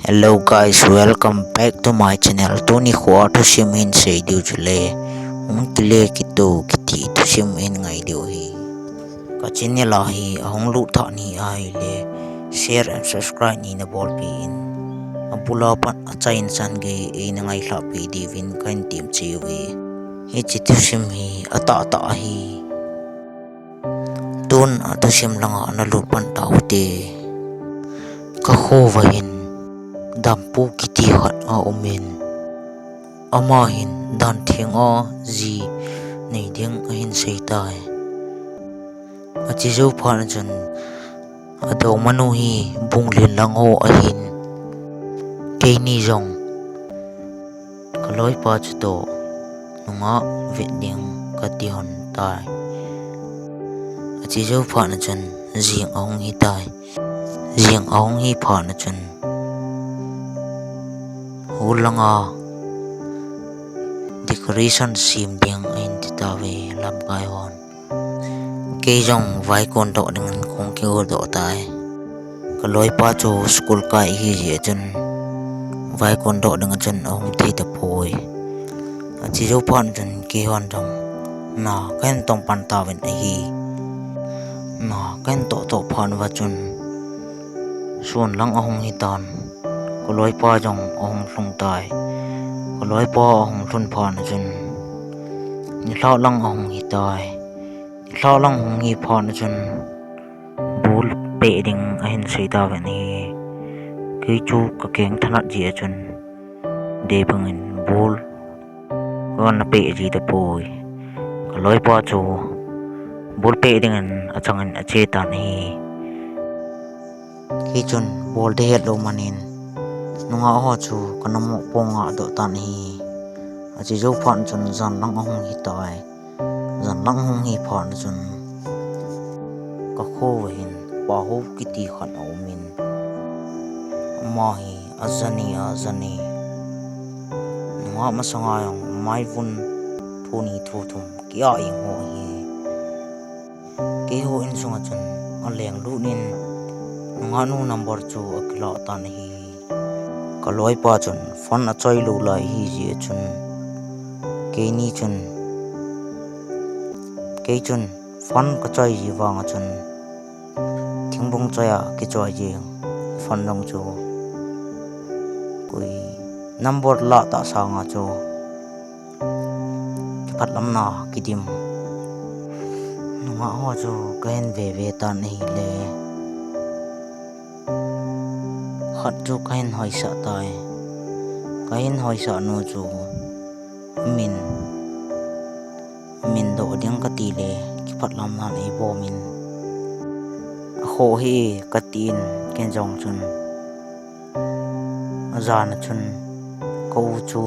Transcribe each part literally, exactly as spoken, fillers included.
Hello guys, welcome back to my channel. Tuni kho a thusim hin sei diu chule, hung kile kit o kiti thusim hin ngai diu ahi. Ka channel a hi ahung lut thah nahi ahile, share and subscribe neina bolpeh in. Abul a pat achaina chan gei eina ngailhahpeh diuvin kahin temcheh uve. Hiche thusim hi atahtah ahi. Tun a thusim langa nalut pan tau hite. Ka kho uva hin dampu kiti khat aumin, ama hin dan theng a ji nei ding ahin seitai. Ache jou phat chun, adongmanu hi bunglen lang ho ahin, keini jong ka loipa chutoh nungah vet ding kati lhon tai. Ache jou phat chun jing ahung hitai. Jing ahung hi phat chun, hall langa decoration sem ding ahin ti tauve lamkai hon. Kei jong vaikon doh dingin kahung kigo doh tai. Ka loipa chu school kai ahijeh chun vaikon doh dinga chun ahung thei tapoi. Ache jou phat chun keihon jong na kahin tong pan tauvin ahi. Na kahin toh toh phat uva chun sun lang ahung hitan. Ka loipa jong ahung lhung tai. Ka loipa ahung lhun phat chun nilhah lang ahung hitai. Nilhah lang hung hi phat chun ball peh ding ahin sei tauvin ahi. Kei chu kakeng thanat jeh a chun dei bangin ball kana peh ji tapoi. Ka loipa chu ball peh dingin achangin ache tan ahi. Kei chun ball dei hetlou manin nungah ho chu kana mopoh ngah doh tan ahi. Ache jou phat chun jan lang ahung hitai. Jan lang ahung hi phat chun ka kho uva hin paho kiti khat aumin, ama hi ajani ajani, nungah masanga jong maivun thu ni thu thum kia jeng ho ahi. Keiho insunga chun alenglut in nungahnu number chu akilah tan ahi. Ka loipa chun phone achoi lou lai ahijeh chun, keini chun, kei chun phone kachoi ji vanga chun thingbung choi a kichoi jeng phone jong chu, koi number lah tah sanga chu kiphatlamna kidim. Nungah ho chu kahin veve tan ahile, khat chu kahin hoisah tai. Kahin hoisah nu chu amin, amin doh ding kati le kiphatlamnan eibomin, akhoh hih e katin, ken jong chun ajana chun ka u chu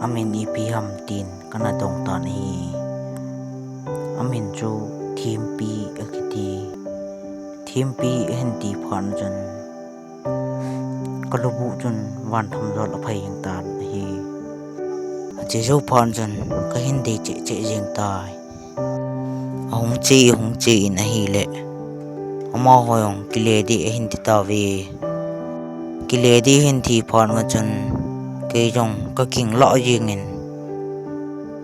amin ipi ham tin kana dong tan ahi. Amin chu Thempi akiti. Thempi ahin ti phat chun ka lubuh chun van thum jol aphai jeng tan ahi. Ache jou phat chun kahin dei cheh cheh jeng tai. Ahung che, ahung che in ahile, amaho jong kile ding ahin ti tauve. Kile ding ahin ti phat chun kei jong kaking lah jengin,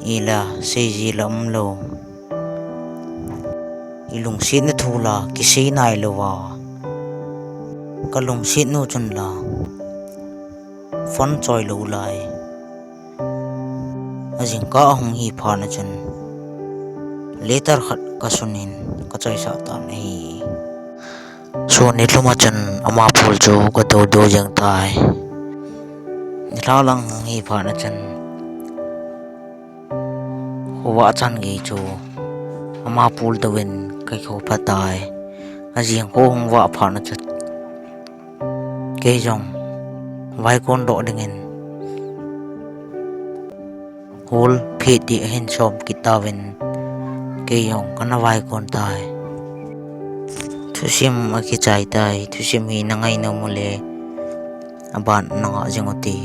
ila seiji la umlou, ilungsetna thu la kisei nailouva, kalungset nu chun la phone choi lou lai. Ajingkah ahung hi phat chun letter khat kasunin kachoisah tan ahi. Sun nilhum a chun ama pol chu kadodo jeng tai. Nilhah lang hung hi phat chun khovah chan gei chu ama pol douvin kakikho phat tai. Ajingkah hung vah phat chun kei jong vaikon doh dingin hall phet ding ahin som kit tauvin, kei jong kana vaikon tai. Thusim akichai tai, thusim hi nangai nom ule aban nangah jing ute.